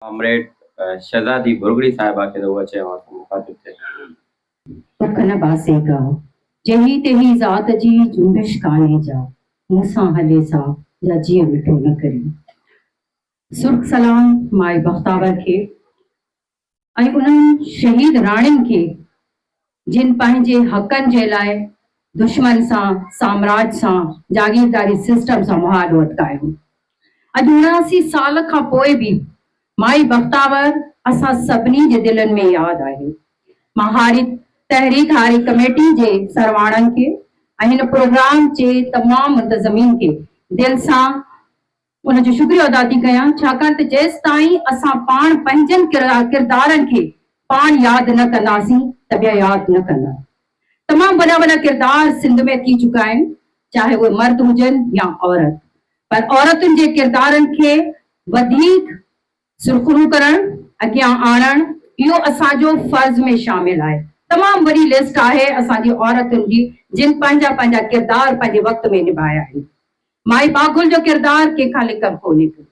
Comrade شھزادي ڀرڳڙي صاحبه کي ته هوء اچي اوهان سان مخاطب ٿئي. ڪک نه باسي ڪا، جيهي تيهي ذات جي جنبش ڪانهي جا، مون سان هلي سا، جا جيء مٺو نه ڪري. سرخ سلام مائي بختاور کي ۽ انهن شهيد راڻين کي جن پنهنجي حقن جي لاء دشمن سان، سامراج سان، جاگيرداري سسٽم سان مهاڏو اٽڪايو. اڄ 79 سال کان پوء به مائي بختاور اسان سڀني جي دلين ۾ ياد آهي. مان هاري تحريڪ هاري ڪميٽي جي سرواڻن کي ۽ هن پروگرام جي تمام منتظمين کي دل سان ان جو شڪريو ادا ٿي ڪيان ڇاڪاڻ ته جيستائين اسان پاڻ پنهنجن ڪردارن کي پاڻ ياد نه ڪنداسين ته ٻيا ياد نه ڪندا. تمام وڏا وڏا ڪردار سنڌ ۾ ٿي چڪا آهن چاهي اهي مرد هجن يا عورت پر عورتن جي ڪردارن کي وڌيڪ سرخرو ڪرڻ، اڳيان آڻڻ اهو اسان جو فرض ۾ شامل آهي. تمام وڏي لسٽ آهي اسان جي عورتن جي جن پنهنجا پنهنجا ڪردار پنهنجي وقت ۾ نڀايا آهن. مائي باگل جو ڪردار ڪنهن کان لڪل ڪونهي ڪو.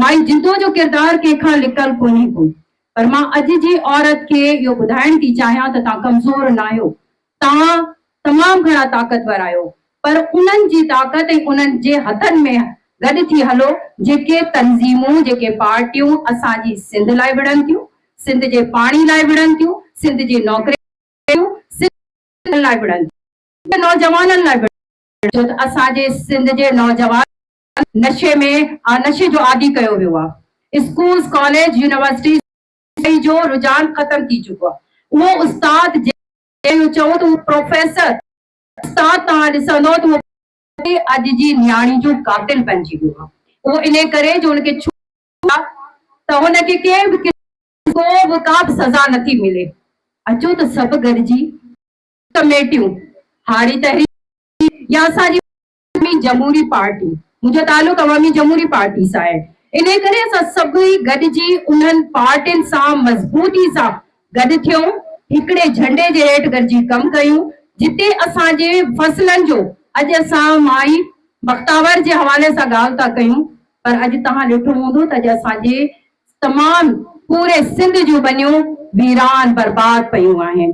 مائي جندو جو ڪردار ڪنهن کان لڪل ڪونهي ڪو. پر مان اڄ جي عورت کي اهو ٻڌائڻ ٿي چاهيان ته توهان ڪمزور ناهيو. توهان تمام گهڻا طاقتور آهيو پر انهن جي طاقت ۽ انهن جي هٿن ۾ گڏ ٿي هلو جيڪي تنظيمون جيڪي پارٽيون اسان جي سنڌ لاء وڙهن ٿيون، سنڌ جي پاڻي لاء وڙهن ٿيون، سنڌ جي نوڪرين سنڌ لاء وڙهن ٿيون، نوجوانن لاء وڙهن ٿيون ڇو ته اسان جي سنڌ جي نوجوان نشي ۾ نشي جو عادي ڪيو ويو آهي، اسڪولز ڪاليج يونيورسٽيز جو رجحان ختم ٿي چڪو آهي اهو استاد جي اهو چئون ته اهو پروفيسر استاد توهان ڏسندو ته اهو اڄ جي نياڻي جو قاتل بنجي ويو آهي اهو انهي ڪري جو ان کي ڇو ته هن کي ڪنهن به قسم ڪو به ڪا به سزا نٿي ملي اچو ته سڀ گڏجي ڪميٽيون هاري تحريڪ يا اسان جي عوامي جمهوري پارٽي، منهنجو تعلق عوامي جمهوري پارٽي سان آهي، انهي ڪري اسان سڀئي گڏجي انهن پارٽين سان مضبوطي سان گڏ ٿيون، هڪڙي جهنڊي جي هيٺ گڏجي ڪم ڪيون، جتي اسان جي فصلن جو اڄ اسان مائي بختاور جي حوالي سان ڳالهه ٿا ڪيون پر اڄ توهان ڏٺو هوندو ته اڄ اسان جي تمام پوري سنڌ جون ٻنيون ويران برباد پيون آهن.